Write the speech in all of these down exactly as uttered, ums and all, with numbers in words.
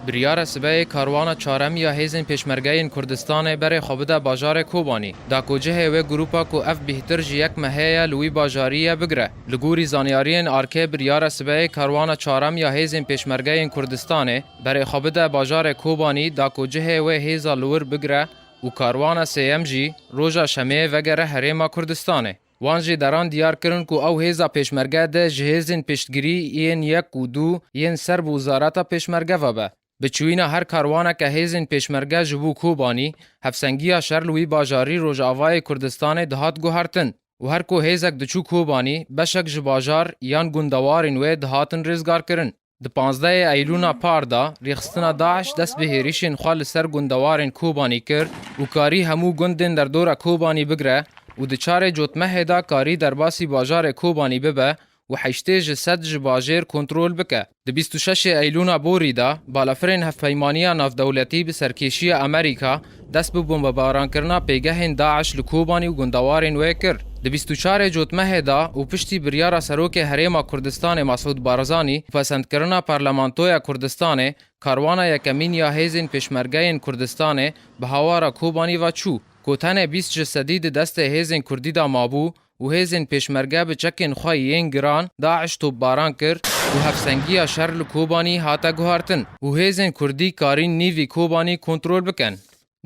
Biryar e sibehê karwana çarem ya hêzên pêşmergeyên Kurdistanê berê xwe bide bajarê Kobanî, da ku cihê wê grûpa ku ev bîhtir ji yek mehê ye li wî bajarî ye bigire. Li gorî zanyariyên arkê biryar e sibehê karwana çarem ya hêzên pêşmergeyên Kurdistanê berê xwe bide bajarê Kobanî, da ku cihê wê hêza li wir bigire û karwana sêyem jî roja şemiyê vegere herêma Kurdistanê. Wan jî deran diyar kirin ku ew hêza pêşmerge de ji hêzên piştgirî yên yek û du yên ser bi wizareta pêşmerge ve be. Bi çûyîna her karwaneke hêzên pêşmerge ji bo Kobanî, hevsengiya şer li wî bajarî Rojavayê Kurdistanê dihat guhertin û her ku hêzek diçû Kobanî, beşek ji bajar yan gundewarên wê dihatin rêzgarkirin. Di panzdehê Eylûna par de rêxistina DAIŞ dest bi hêrişên xwe li ser gundewarên Kobanî kir û karî hemû gundên derdora Kobanî bigire û di çarê cotmehê de karî derbasî bajarê Kobanî bibe û heştê ji sed ji bajêr kontrol bike. Di bîst û şeşê Eylûna borî de balafirên Hevpeymaniya Navdewletî bi serkêşiya Amerîka dest bi bombebarankirina pêgehên DAIŞ li Kobanî û gundewarên wê kir. Di bîst û çarê cotmehê de û piştî biryara Serokê Herêma Kurdistanê Mesûd Barzanî û pesendkirina Parlamentoya Kurdistanê, karwana yekemîn ya hêzên pêşmergeyên Kurdistanê bi hawara Kobanî ve çû, ku tenê bîst ji sedî di destê hêzên Kurdî de mabû û hêzên pêşmerge bi çekên xwe yên giran DAIŞ topbaran kir û hevsengiya şer li Kobanî hate guhartin û hêzên Kurdî karîn nîvî Kobanî kontrol bikin.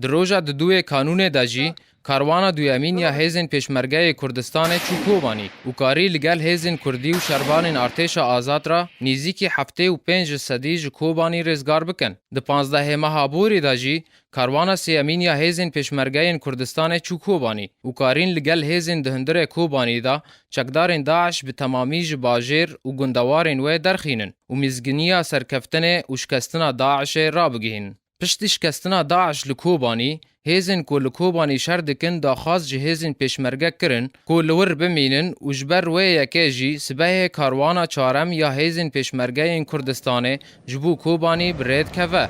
Di roja diduyê Kanûnê de jî karwana duyemîn ya hêzên pêşmergeyê Kurdistanê çû Kobanî û karî li gel hêzên Kurdî û şervanên Artêşa Azad re nêzîkî heftê û pênc ji sedî ji Kobanî rêzgar bikin. Di panzdehê meha borî de jî karwana sêyemîn ya hêzên pêşmergeyên Kurdistanê çû Kobanî û karîn li gel hêzên di hundirê Kobanî de çekdarên DAIŞ bi temamî ji bajêr û gundewarên wê derxînin û mizginiya serkeftinê û şikestina DAIŞê rabigihînin. Piştî şikestina DAIŞ li Kobanî, hêzên ku li Kobanî şer dikin daxwaz ji hêzên pêşmerge kirin ku li wir bimînin û ji ber wê yekê jî sibehê karwana çarem ya hêzên pêşmergeyên Kurdistanê ji bo Kobanî bi rê dikeve.